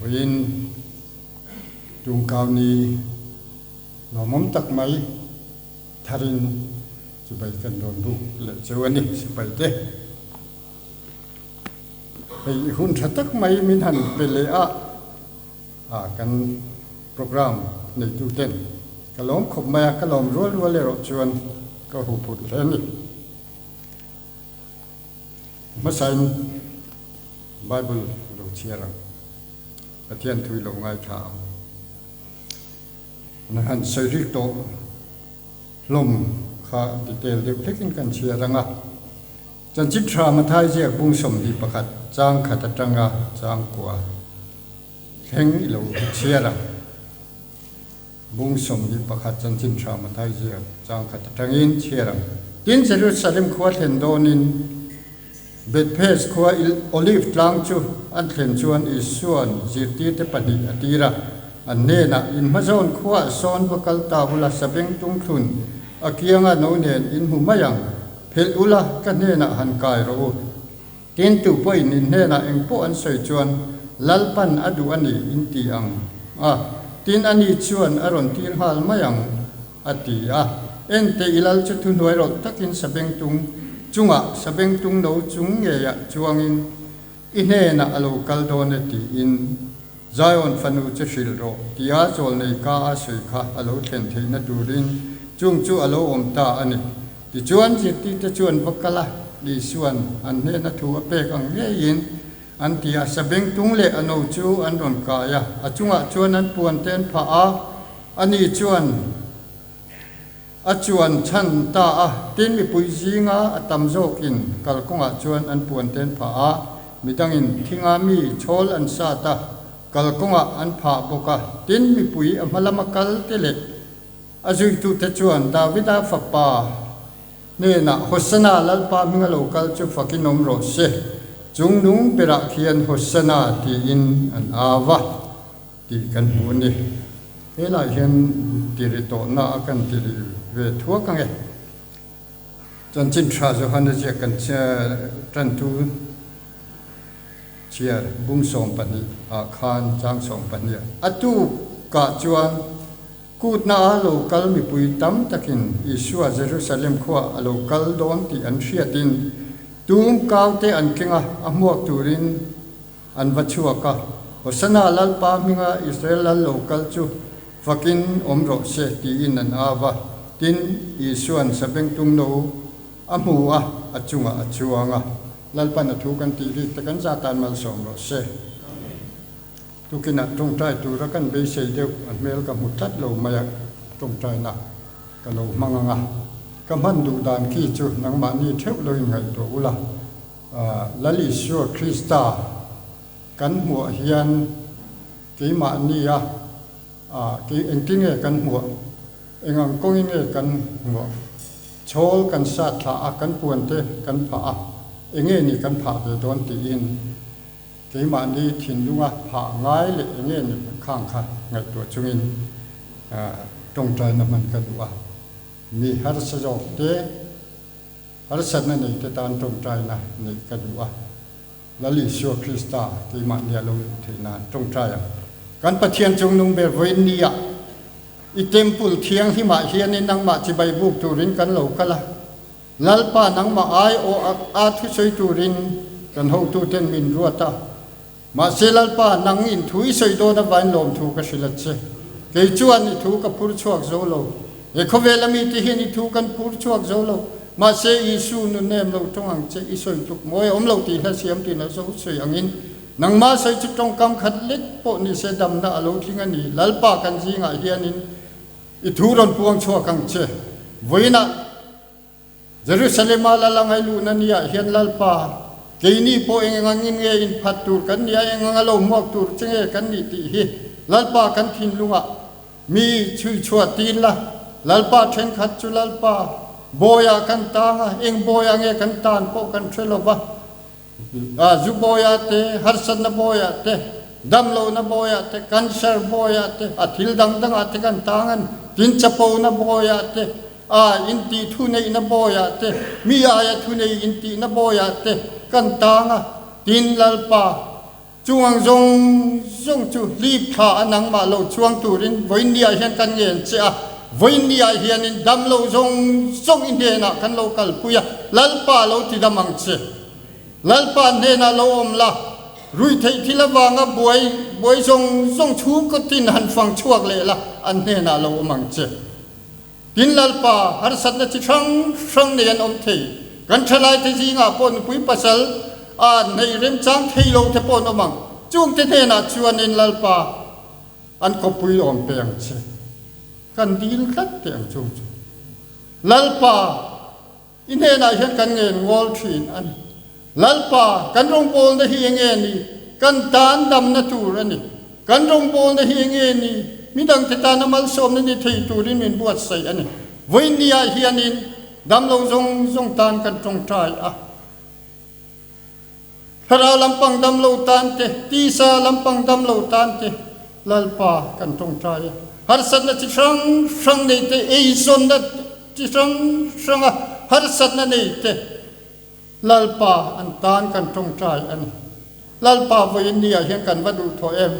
Vawiin Tungkau ni lawmawm tak mai tharin chibai kan rawn buk leh cheu a ni sipai te. Hei hun tha tak mai min han pe leh a, kan programme neitu ten ka lawm khawp mai a, ka lawm rual rual erawh chuan ka huphurh hle a ni. Hmasain Bible lo chhiar ang, Pathian thui lo ngaithla ang. An han sawi rik tawh hlawm kha detail deuh hlekin kan chhiar ang a. Chanchin tha Mathai ziak bung 21 chang khat atanga chang kua thleng i lo chhiar ang. Bung 21 Chanchin Tha Mathai ziak chang khat atangin chhiar ang. Tin, Jerusalem khua thlen dawnin Bethphage khua Olive tlang chu an thlen chuan Isua'n zirtirte pahnih a tir a, an hnenah, In hmazawn khuaah sawn va kal ta ula, sabeng tungthlun a kianga no nen in hmu mai ang, phelh ula, ka hnenah han kai rawh u. Tin, tu pawhin in hnenah eng pawh an sawi chuan, Lalpan a duh a ni, in ti ang a. Tin, ani chuan a rawn tir nghal mai ang, a ti a. Enteh, i lal chu thuhnuai rawlh takin sabengtung chungah sabengtung no chung ngeiah chuangin i hnenah a lo kal dawn e tiin Zion fanu chu hrilh rawh, tia chawlnei ka a sawi kha a lo thlen theihna turin chung chu a lo awm ta a ni. Tichuan, zirtirte chuan va kal a, Isua'n an hnena thu a pek ang ngeiin an ti a, sabengtung leh a no chu an rawn kai a, a chungah chuan an puan te an phah a, ani chuan a chuan chhan ta a, tin mipui zinga a tam zawkin kalkawngah chuan an puan te an phah a, midangin thinga mi chhawl an sat a, kalkawngah an phah bawk a, tin mipui a hma lama kal te leh A zuitute chuan Davida fapa hnenah, Hosanna, Lalpa hminga lo kal chu fakin awm rawh se, chung nung berah khian Hosanna tiin an au va tih kan hmu a ni. Helaiah hian tiri tawhna a kan tiri ve thuak ang e. Chanchin tha Johana ziak kan tantu chhiar bung 12 ah khan chang 12 a tukah chuan Kutna a lo kal mipui tam takin Isua Jerusalem khuah a lo kal dawn tih an hriatin tum kaute an keng a, a hmuak turin an va chhuak a. Hosanna Lalpa hminga Israel lal lo kal chu fakin awm rawh se tiin an au a. Tin, Isua'n sabengtung no a hmu a, a chungah a chuang a. Lalpan a thu kan tih rik te kan zatan malsawm rawh se. Tukinah tawngtai tura kan beisei deuh a hmel ka hmu tlat lo mai a, tawngtaina ka lo hmang ang a, ka hman duh dan khi chu nangmahni theuh lo in ngaihtuah ula, Lal Isua Krista kan hmuah hian keimahnia kei engtin nge kan hmuah, eng ang kawngin nge kan hmuah, chhawl kan sat thla a, kan puante kan phah a, enge ni kan phah ve dawn tiin. Keimahni thinlunga phah ngai leh eng nge ni khang kha ngaihtuah chungin tawngtaina hman ka duh a. Mi harsa zawk te, harsatna nei te tan tawngtaina neih ka duh a. Lal Isua Krista keimahnia lo luh theih nan tawngtai ang. Kan Pathian chungnung ber vawiin nia i temple thianghlimah hianin nangmah chibai buk turin kan lo kal a. Lalpa nangmah ai aw a a thusawi turin kan hotuten min ruat a. Mahse Lalpa nang in thu i sawi dawn avain lawmthu ka hrilh a che. Kei chuan i thu ka phur chhuak zo lo. He khawvel a mite hian i thu kan phur chhuak zo lo. Mahse Isu nu nem lo tawng ang che i sawi tluk mawi a awm lo tih hla siam tih lo zo sawi angin nangmah sawi chu tawngkam khat lek pawh nise damna a lo tling a ni. Lalpa kan zingah hianin i thu rawn puang chhuak ang che. Vawiinah Jerusalema lal a ngaihluhna niah hian Lalpa, keini pawh eng engangin nge inphat tur kan nih a, eng anga lo hmuak tur che nge kan nih tih hi Lalpa kan thinlungah mi chhui chhuah tir la. Lalpa thenkhat chu Lalpa bawiah kan tang a, eng bawiah nge kan tan pawh kan hre lo va. Zu bawiah te, harsatna bawiah te, damlohna bawiah te, cancer bawiah te, a thil dang dangah te kan tang a ni. Tin, chapona bawiah te, a intih thuneihna bawiah te, mi aia thunei intihna bawiah te kan tang a. Tin, Lalpa. Chung ang zawng zawng chu hlip thla a nangmah lo chuang turin vawiinniah hian kan ngen che a, vawiinniah hianin dam lo zawng zawng i hnenah kan lo kalpui a, Lalpa lo ti dam ang che. Lalpa hnenah lo awm la, ruihtheih thil avanga buai buai zawng zawng chhungkaw tin han fang chhuak leh la, an hnenah lo awm ang che. Tin Lalpa, harsatna chi hrang hrang nei an awm thei. Kan thalaite zingah pawh nupui pasal a nei remchang thei lo te pawh an awm ang. Chungte hnenah chuanin Lalpa an kawppui awm pe ang che. Kan dil tlat teh ang chung chu. Lalpa. I hnenah hian kan ngen ngawl thin a ni. Lalpa, kan rawngbawlna hi enge ni? Kan tan damna tur a ni. Kan rawngbawlna hi enge ni? Midangte tana malsawmna ni thei turin min buatsaih a ni. Vawiinniah hianin damlo zawng zawng tan kan tawngtai a. Thlarau lampang damlo tan te, tisa lampang damlo tan te Lalpa kan tawngtai a. Harsatna chi hrang hrang nei te, eizawnna chi hrang hranga harsatna nei te Lalpa an tan kan tawngtai a ni. Lalpa vawiin ni ah hian kan va duh thawh em?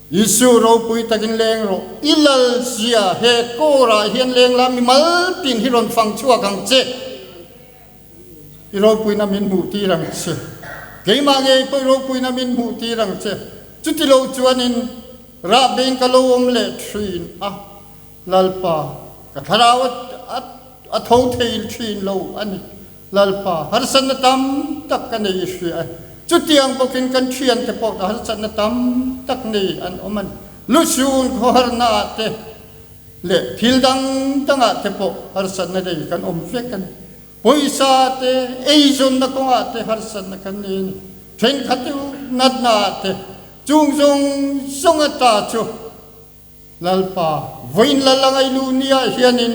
Isu ropui takin leng rawh, i lal zia he kawrah hian leng la mimal tin hi rawn fang chhuak ang che. I ropuina min hmuh tir ang che. Keimah ngei pawh i ropuina min hmuh tir ang che. Chuti lo chuanin rah beng ka lo awm leh thin a, Lalpa, ka thlarau a tho thei thin lo a ni. Lalpa, harsatna tam tak ka nei i hria e. Chutiang bawkin kan thiante pawh harsatna tam tak nei an awm a ni. Lusun khawharna ah te leh thil dang dangah te pawh harsatna nei kan awm vek a ni. Pawisa te, eizawnna kawngah te harsatna kan nei a ni. Thenkhat u natna ah te chung zawng zawng ata chu Lalpa vawiin lal a ngaihluh ni ah hianin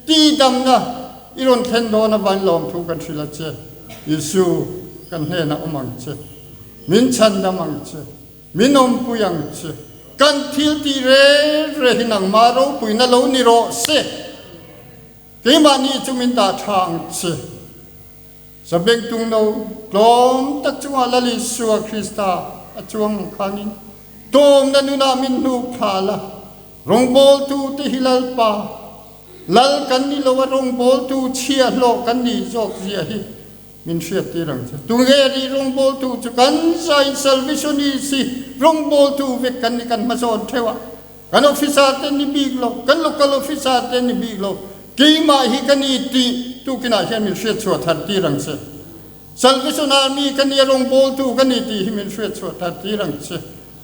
tihdamna i rawn thlen dawn a van lawmthu kan hrilh a che. Isu kan hnenah awm ang che. Min chhandam ang che. Min awmpui ang che. Kan thil tih reng reng hi nangmah ropuina lo ni rawh se. Keimahni chu min dah tha ang che. Sabengtung no tlawm tak chungah Lal Isua Krista a chuang ang khanin tlawmna nunah min hnuk thla la. Rawngbawltu te hi Lalpa, Lal kan ni lo a rawngbawltu chhiahhlawh kan nih zawk zia hi min hriattir ang che. Tunge ri rawngbawltu chu kan zain Salvationist hi rawngbawltu vek kan ni kan hmazawn theuh a. Kan officer te ni bik lo, kan local officer te ni bik lo, keimah hi ka ni tih tukinah hian min hriatchhuah thar tir ang che. Salvation Army ka nia rawngbawltu ka ni tih hi min hriatchhuah thar tir ang che.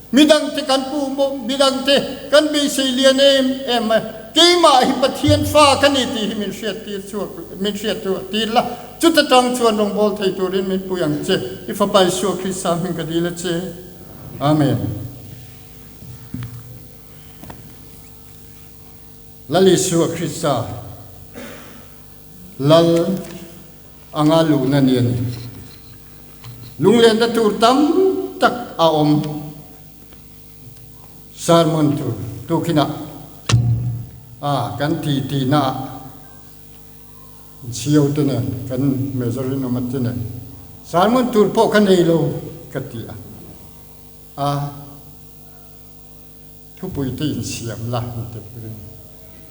Midangte kan puh maw, midangte kan beisei lian em em mai, keimah hi Pathian fa ka ni tih hi min hriattir chhuak, min hriatchhuah tir la, chuta tang chuan rawngbâwl thei turin min pui ang che. I Fapa Isua Krista hming ka dil a che. Amen. Lal Isua Krista Lal anga luhna ni a ni. Lunglenna tur tam tak a awm. Sermon tur tukhinah a kan ti tihna ah chhio te nen kan major rinawma te nen sermon tur pawh ka nei lo ka ti a. A thupui te insiam la han ti pur in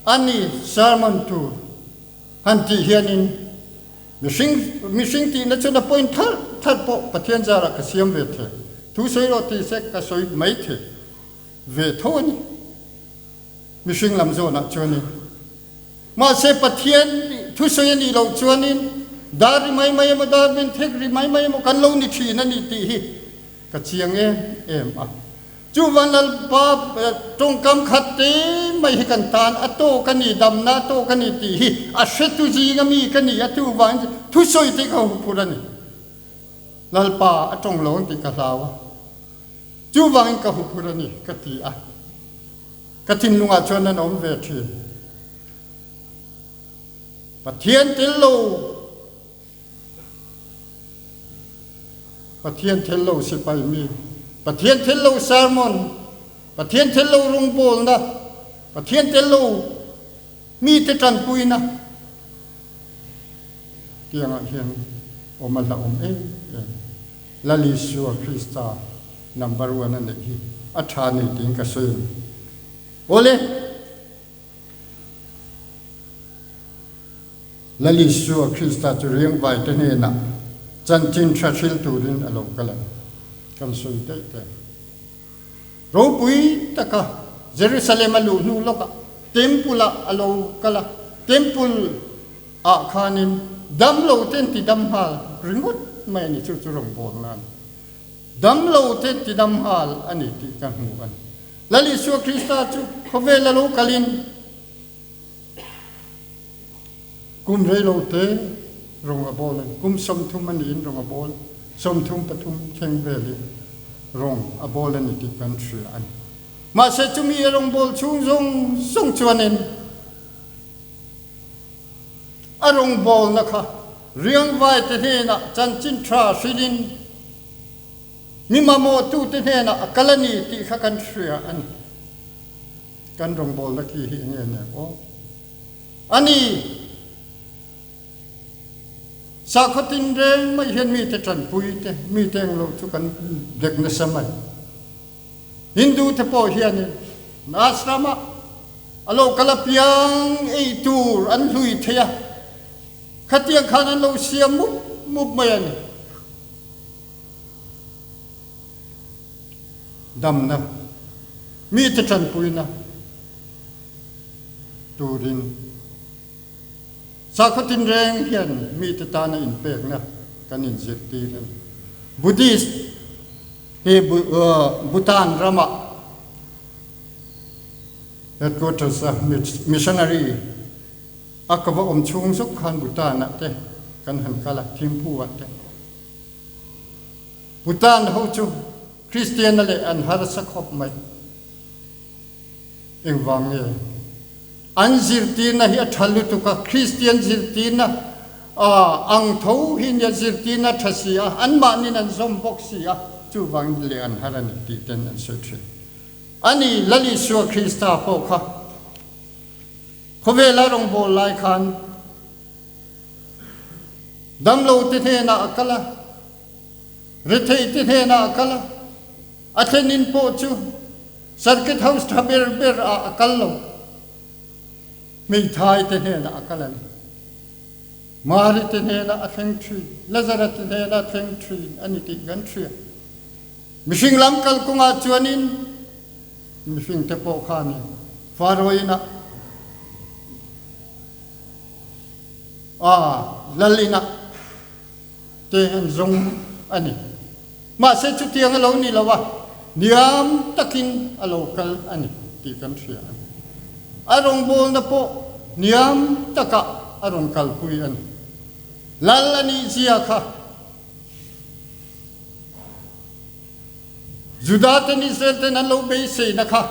a ni sermon tur han tih hianin mihring mihring tihna chuan a point thar thar pawh Pathian zarah ka siam ve thei thu sawi rawh tih se ka sawi mai thei ve tho a ni mihring lam zawnah chuanin mahse Pathian thusawi a nih loh chuanin dar ri mai mai emaw dar ben thek ri mai mai emaw kan lo ni thin a ni tih hi Ka chiang em em a. Chuvan Lalpa tawngkam khat te mai hi kan tan a tawk a ni, damna a tawk a ni tih hi a hretu zinga mi ka ni a chuvangin thusawi te ka huphurh a ni. Lalpa a tawng lo ang tih ka hlau a, chuvangin ka huphurh a ni ka ti a. Ka thinlungah chuan an awm ve thin. Pathian tel lo. Pathian thil lo sipai mi, Pathian thil lo sermon, Pathian thil lo rawngbawlna, Pathian tel lo mite tanpuina tiangah hian awm a hlauhawm em em. Lal Isua Krista number one a neih hi a tha ni tiin ka sawi a ni. Awle! Lal Isua Krista chu riangvai te hnenah chanchin tha hril turin a lo kal a ni. Kan sawi daih teh. Ropui taka Jerusalem a luh hnu lawkah Temple ah a lo kal a, Temple ah khanin damlo ten ti dam nghal ringawt mai a ni, chu chu rawngbawlna a ni. Damlo ten ti dam nghal a ni tih ka hmu a ni. Lal Isua Krista chu khawvel a lo kalin kum reilo te rawng a bawl a ni. Kum 30 a niin rawng a bawl, 33 thleng velin rawng a bawl a ni tih kan hria a ni. Mahse chumi a rawngbâwl chhung zawng zawng chuanin a rawngbâwlna kha riangvaite hnênah chanchin ṭha hrilhin mi mamawhtute hnênah a kal a ni tih kha kan hria a ni. Kan rawngbâwlna khi hi eng nge nia aw? A ni, sakhaw tinreng mai hian mite ṭanpui te, mite englo chu kan dek nasa mai. Hindu te pawh hianin Ashram-ah a lo kal apiang ei tur an hlui thei a, khatiang khan an lo siam mup mup mai a ni. Damna, mite tanpuina turin sakhaw tinreng hian mite tana inpekna kan inzirtir a ni. Buddhist Hi Bhutan ramah headquarters a missionary a ka va awm chhung zawk khan Bhutan ah te kan han kal a, Thimphu ah te. Bhutan ho chu Kristian a leh an harsa khawp mai. Engvang nge? An zirtirna hi a tha lutuk a, Kristian zirtirna ang tho hi nia zirtirna tha si a, anmahnin an zawm bawk si a, chuvangin leh an har a ni tih ten an sawi thin. A ni, Lal Isua Krista pawh kha khawvela rawngbâwl lai khan damlote hnenah a kal a, retheite hnenah a kal a, a thlenin pawh chu Circuit House tha ber ber ah a kal lo. Hmeithai te hnenah a kal a ni. Mari te hnenah a thleng thin, Lazara te hnenah a thleng thin a ni tih kan hria. Mihring lam kal kawngah chuanin mihring te pawh khanin Faro inah a lal inah te an zawng a ni. Mahse chutiang a lo ni lo a, niam takin a lo kal a ni tih kan hria a ni. A rawngbawlna pawh niam takah a rawn kalpui a ni. Lal a nih zia kha Juda ten Israel ten an lo beiseina kha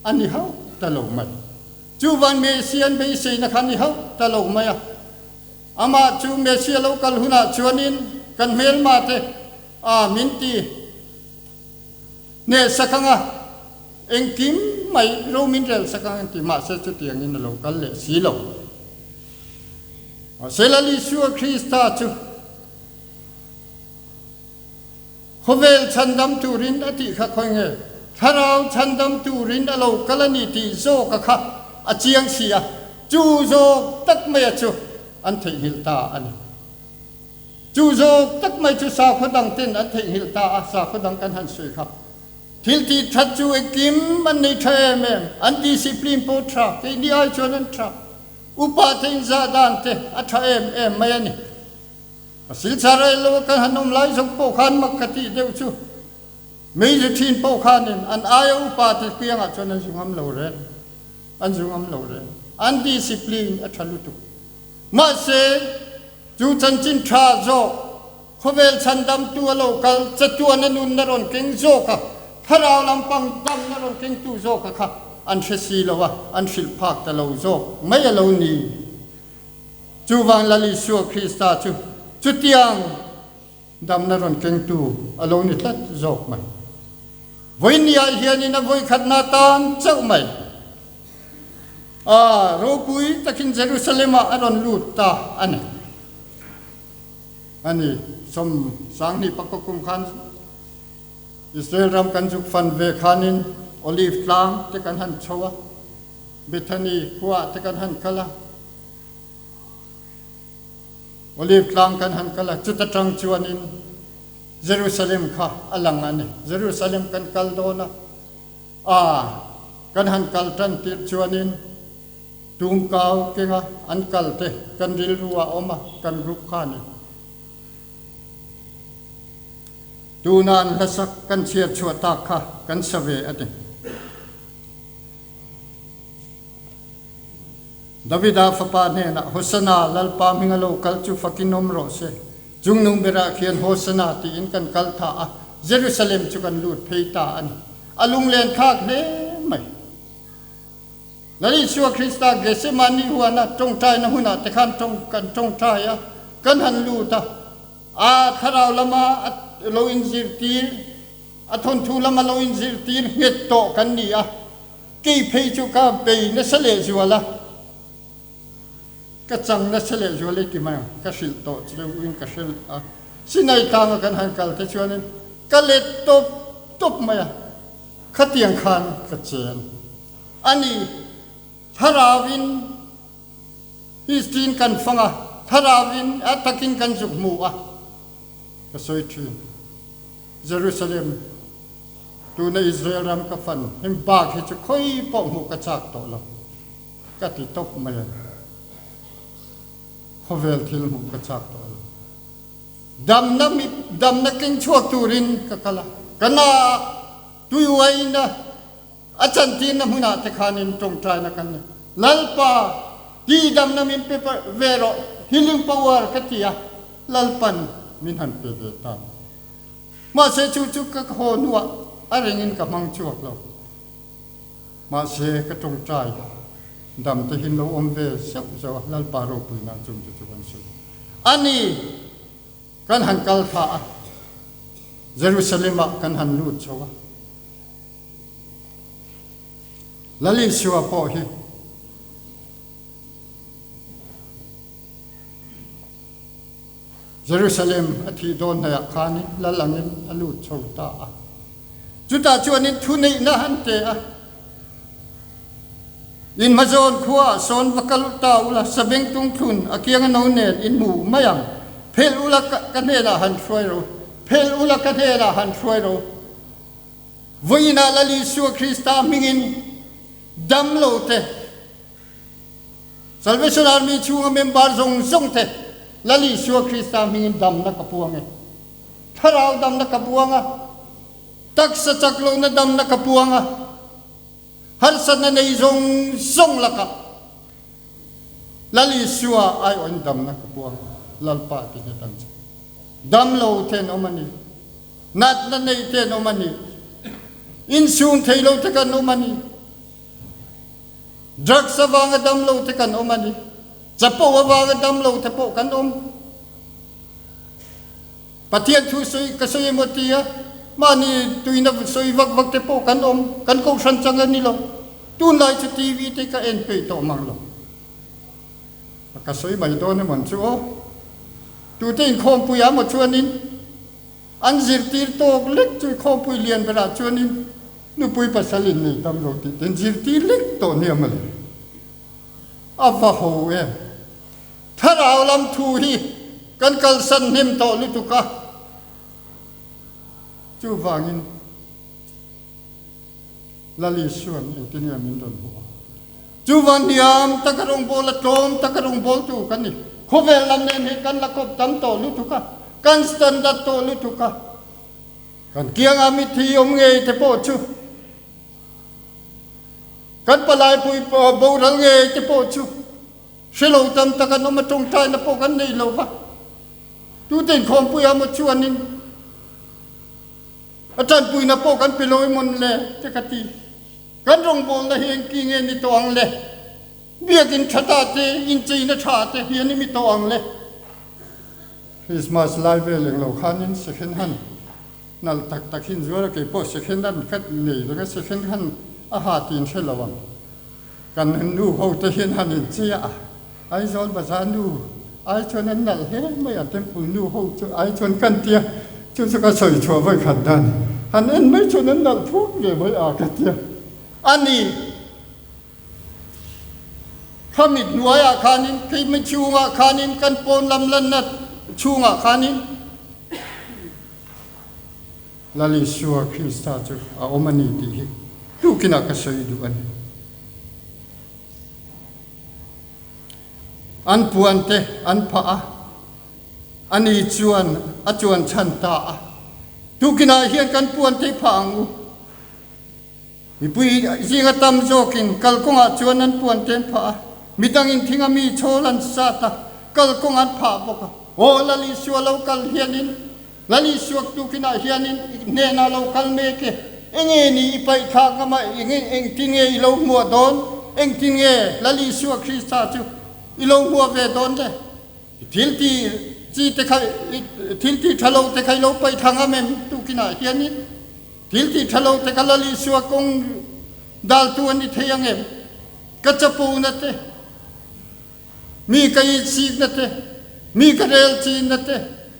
a ni hauh ta lo mai. Chuvan Messiah an beiseina kha a ni hauh ta lo mai a. Amah chu Messiah lo kal hunah chuanin kan hmelma te a min ti hneh sak ang a, engkim mai ro min rel sak ang an ti, mahse chutiangin a lo kal leh si lo. Mahse Lal Isua Krista chu Khawvel chhandam turin a tih kha khawi nge? Thlarau chhandam turin a lo kal a ni tih zawka kha a chiang si a, chu zawk tak maia chu an theihnghilh ta a ni. Chu zawk tak mai chu sakhaw dang ten an theihnghilh ta a, sakhaw dang kan han sawi kha. Thil tih that chu engkim an nei tha em em, an discipline pawh tha, keini ai chuan an tha. Upa te inzah dan te a tha em em mai a ni. A silchar rei lo a kan han awm lai zawk pawh khan mak ka tih deuh chu mei zu thin pawh khanin an aia upa te piangah chuan an zu ngam lo reng, an zu ngam lo reng. An discipline a tha lutuk. Mahse, chu chanchin tha zawk khawvel chhandamtu a lo kal chatuan a nunna rawn keng zawk a, thlarau lampang damna rawn kengtu zawk a kha an hre si lo a, an hrilh phak ta lo zawk mai a lo ni. Chuvang Lal Isua Krista chu chutiang damna rawn kengtu a lo ni tlat zawk mai. Vawinia hianin a vawikhatna tan chauh mai a ropui takin Jerusalem-ah a rawn lut ta a ni. A ni, sawm sanghnih pakua kum khan Israel ram kan zuk fan ve khanin Olive tlang te kan han chho a, Bethany khuaah te kan han kal a, Olive tlang kan han kal a, chuta tang chuanin Jerusalem kha a lang a ni. Jerusalem kan kal dawn a, a kan han kal tan tirh chuanin Tumkau kenga an kal te kan rilru a awm a, kan group kha a ni. Tuna an hlasak kan chhiar chhuah tak kha kan sa ve a ti. Davida fapa hnenah, Hosana, Lalpa hminga lo kal chu fakin awm rawh se. Chungnung berah khian Hosana tiin kan kal tha a, Jerusalem chu kan lut phei ta a ni. A lunglen thlak hle mai. Lal Isua Krista Gethsemane huana tawngtaina hunah te khan tawng kan tawngtai a, kan han lut a, a thlarau lama a lo inzirtir, a thawnthu lama lo inzirtir nghet tawh kan ni a, kei phei chu ka bei nasa lehzual a, ka chang nasa lehzual e ti mai ang, ka hrilh tawh chu deuhin ka hrilh a, Sinai tlanga kan han kal te chuanin ka let tawp tawp mai a, khatiang khan ka chen. A ni, thlarauin history-in kan fang a, thlarauin a takin kan zuk hmu a, ka sawi thin. Jerusalem, tuna Israel ram ka fan heng bak hi chu khawi pawh hmuh ka chak tawh lo, ka ti tawp mai a. Khawvel thil hmuh ka chak tawh lo. Damna mi, damna keng chhuak turin ka kal a, ka na ah tui uaina, A chantirna hmunah te khanin tawngtaina kan nei. Lalpa, tihdamna min pe ve rawh, healing power ka ti a, Lalpan min han pe ve ta. Mahse chu chu ka haw hnuah a rengin ka hmang chhuak lo. Mahse ka tawngtai dam te hin lo awm ve zeuh zeuh a, Lalpa ropui nan chung te chu kan sawi a ni. Kan han kal thla a, Jerusalem ah kan han lut chho a. Lal Isua pawh hi Jerusalem a thih dawn hnaihah khanin lal angin a lut chho ta a. Chutah chuanin thuneihna an pe a, In hmazawn khuaah sawn va kal ta ula, sabeng tungthlun a kianga no nen in hmu mai ang. Phelh ula ka hnenah han hruai ro, phelh ula ka hnenah han hruai ro. Vawiinah Lal Isua Krista hmingin dam lo te, Salvation Army chhunga member zawng zawng te Lal Isua Krista hmingin damna ka puang e. Thlarau damna ka puang a, taksa chak lohna damna ka puang a, harsatna nei zawng zawng lakah Lal Isua aiawhin damna ka puang a, Lalpa ti nghet ang che. Dam lo te an awm a ni. Natna nei te an awm a ni. Insum thei lo te kan awm a ni. Drugs avanga dam lo te kan awm a ni. Chapo avanga dam lo te pawh kan awm. Pathian thu sawi ka sawi emaw tia mahni tuina sawi vak vak te pawh kan awm. Kan kohhran chang a ni lo. Tunlai chu TV te ka en peih tawh mang lo. Ka sawi mai dawn emaw chu aw. Tute inkhawmpui ah maw chuanin an zirtir tawk lek chu inkhawmpui lian berah chuanin nupui pasal in nei tam lo tih te an zirtir lek tawh nia mawle. A va ho em. Thlarau lam thu hi kan kalsan hnem tawh lutuk a, chuvangin Lal Isuan engtin nge min rawn hmuh a? Chuvan hniam taka rawngbawla tlawm taka rawngbawltu kan ni. Khawvel lam nen hi kan la kawp tam tawh lutuk a, kan standard tawh lutuk a. Kan kianga mitthi awm ngei te pawh chu, kan palaipui boral ngei te pawh chu hre lo tam tak an awm a, tawngtaina pawh kan nei lo va. Tute inkhawmpuia maw chuanin a tanpuina pawh kan pe lo emawn le te ka ti. Kan rawngbawlna hi engti nge ni tawh ang le? Biakin tha ta te, incheina tha te hian i mi tawh ang le? Christmas lai vel englo khanin second hand nalh tak tak hi inzuar a, keipawh second hand ka nei reng a, second hand a ha tih in hre lo ang. Kan nu ho te hian han inchei a, Aizawl bazar nu. Ai chuan an nalh hle mai a, temple nu ho chu ai chuan kan tia, chu chu ka sawi chhuah vawi khat dan han en mai chuan an nalh phuk ve mai a ka tia a ni. Kha mit hnuaiah khanin, keimah chhungah khanin, kan pawn lam lanna chhungah khanin Lal Isua Krista chu a awm a ni tih hi tukinah ka sawi duh a ni. An puan te an phah a, ani chuan a chuan chhan ta a, Tukinah hian kan puan te phah ang u. Mipui zinga tam zawkin kalkawngah chuan an puan te an phah a, midangin thinga mi chhawl an sat a, kalkawng an phah bawk a. Aw Lal Isua lo kal hianin, Lal Isua tukinah hianin i hnenah lo kal mek e, enge ni i paih thlak ngam a, enge engtin nge i lo hmuah dawn, engtin nge Lal Isua Krista chu i lo hmuah ve dawn le? I thil ti chi te kha, i thil ti tha lo te kha i lo paih thla ngam em tukinah hianin? Thil ti tha lo te kha Lal Isua kawng daltu an ni thei ang em? Ka chapona te, mi ka insikna te, mi ka rel chinna te,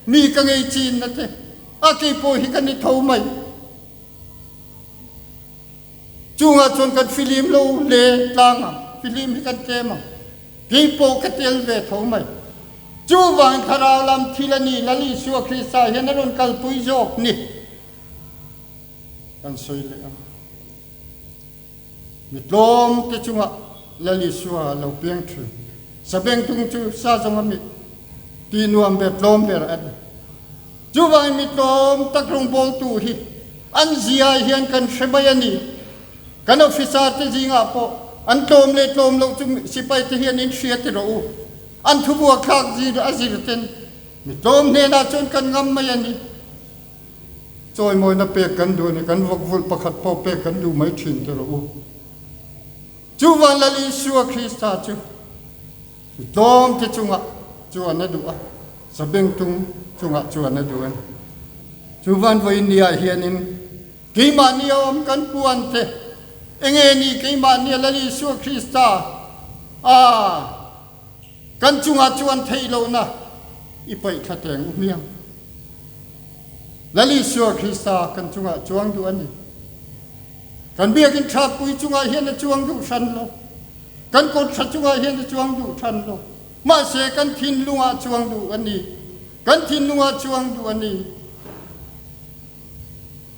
mi ka ngei chinna te, a kei pawh hi ka ni tho mai. Chungah chuan kan filim lo hle tlang ang, filim hi kan tlem ang. Kei pawh ka tel ve tho mai. Chuvang thlarau lam thil a ni, Lal Isua Krista hian a rawn kalpui zawk ni. Kan sawi leh ang. Mi tlawm te chungah Lal Isua a lo piang thin. Sabengtung chu sa zawnga mi ti nuam ber, tlawm ber a ni. Chuvangin mi tlawm tak rawngbawltu hi an zia hian kan hre mai a ni. Kan officer te zingah pawh an tlawm leh tlawm loh chu sipai te hian in hria ti rawh u. An thubuakthlak zir a zir ten mi tlawm hnenah chuan kan ngam mai a ni. Chawimawina pek kan duh a ni, kan vawkvulh pakhat pawh pek kan duh mai thin ti rawh u. Chuvan Lal Isua Krista chu mi tlawmte chungah chuan a duh a, sabengtung chungah chuan a duh a ni. Chuvan vawiin niah hianin keimahni a awm kan puante, enge ni keimahnia Lal Isua Krista a Kan chungah chuan theih lohna i paih thla teng u hmiang. Lal Isua Krista kan chungah chuang duh a ni. Kan biakinn ṭhapui chungah hian a chuang duh hran lo. Kan kawtthla chungah hian a chuang duh hran lo. Mahse kan thinlungah chuang duh a ni. Kan thinlungah chuang duh a ni.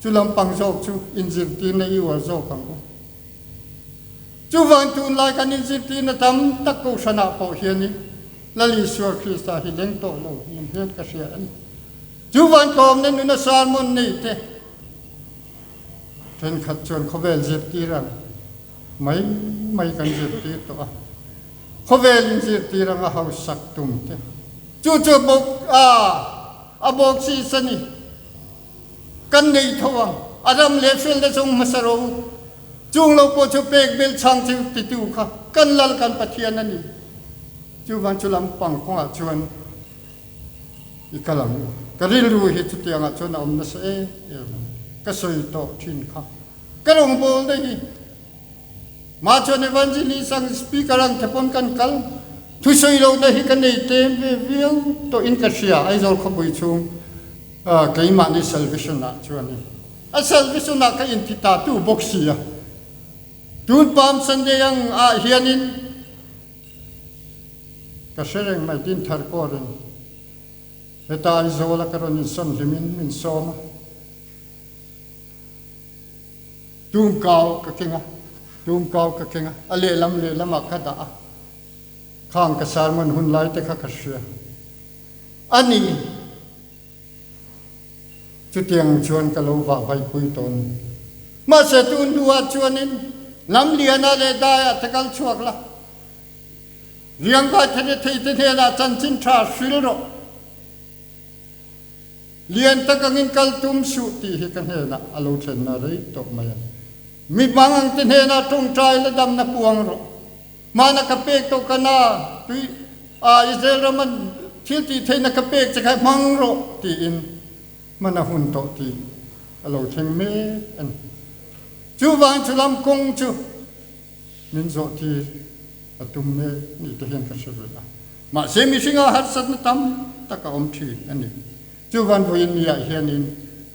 Chu lampang zawk chu inzirtirna i uar zawk ang u. Chuvang tunlai kan inzirtirna tam tak kohhranah pawh hianin Lal Isua Krista hi leng tawh lo niin hian ka hria a ni. Chuvang tlawmna nuna sermon nei te thenkhat chuan khawvel zirtir ang mai mai kan zirtir tawh a, khawvel inzirtir anga hausak tum te chu chu bawk a a bawk si sa ni. Kan nei tho ang, a ram leh felna zawng hmasa rawh u. Chung lo pawh chu pek bel chhang chu titu kha kan Lal kan Pathian a ni. Chuvang chu lampang kawngah chuan i kal ang u. Ka rilru hi chutiangah chuan a awm nasa em em a ni. Ka sawi tawh thin kha. Ka rawngbawlna hi mah chuan Evangelist ang Speaker ang te pawn kan kal. Thusawi lohna hi ka nei tlem ve viau tawhin ka hria Aizawl khawpui chhung. Keimahni salvation ah chuan in a salvation ah ka inti ta tu bawk si a, tun Palm Sunday ang ah hianin ka hre reng mai tin thar kawrin heta Aizawl a ka rawn insawn hlimin min sawm a, tumkau ka keng a, tumkau ka keng a, a lehlam lehlam ah ka dah a, khang ka sermon hun lai te kha ka hria. A ni. Chutiang chuan ka lo vah vaipui tawn. Mahse tun hnuah chuanin Lamliana leh Daiah te kal chhuak la. Riangvai Therethei te hnenah chanchin tha hril rawh. Lian tak angin kal tum suh tih hi ka hnenah a lo thlenna rei tawh mai a ni. Mi hmang ang te hnenah tawngtai la damna puang rawh. Hmana ka pek tawh ka na tui a Israel rama thil tih theihna ka pek che kha hmang rawh tiin hman a hun tawh tih a lo thleng mek a ni. Chuvang chu lam kawng chu min zawh tir a tum mek ni te hian ka hre ve a. Mahse mihringa harsatna tam tak a awm thin a ni. Chuvan vawiin niah hianin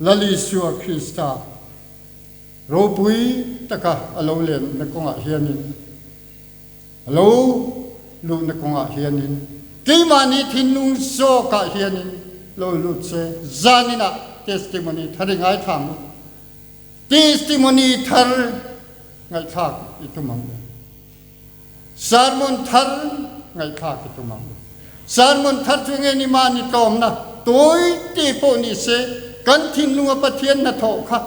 Lal Isua Krista ropui taka a lo lenna kawngah hianin a lo luhna kawngah hianin keimahni thinlung zawkah hianin lo lut se zaninah testimony thar i ngaithla ang u. Testimony thar ngaihthlak i tum ang u. Sermon thar ngaihthlak i tum ang u. Sermon thar chu nge ni mahni tlawmna tawi te pawh ni se kan thinlunga Pathian hnathawh kha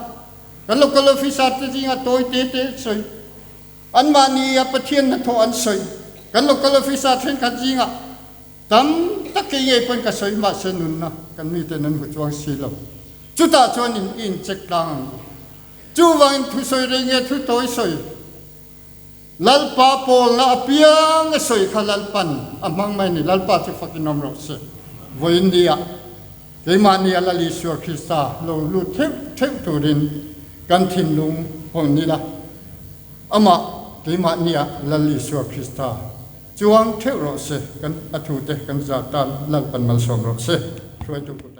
kan local officer te zinga tawi te te sawi anmahni a Pathian hnathawh an sawi kan local officer thenkhat zingah tam tak kei ngei pawn ka sawi mahse nunna kan miten an hmu chuang si lo. Chutah chuan in i incheck tlang ang u. Chuvangin thusawi rei nge thu tawi sawi Lalpa pawlna apiang a sawi kha Lalpan a hmang mai a ni. Lalpa chu fakin awm rawh se. Vawiin nia keimahni a Lal Isua Krista lo lut theuh theuh turin kan thinlung hawn ila, amah keimahnia Lal Isua Krista chuang theuh rawh se. Kan a thute kan zah tan Lalpan malsawm rawh se. Hruaitu kut.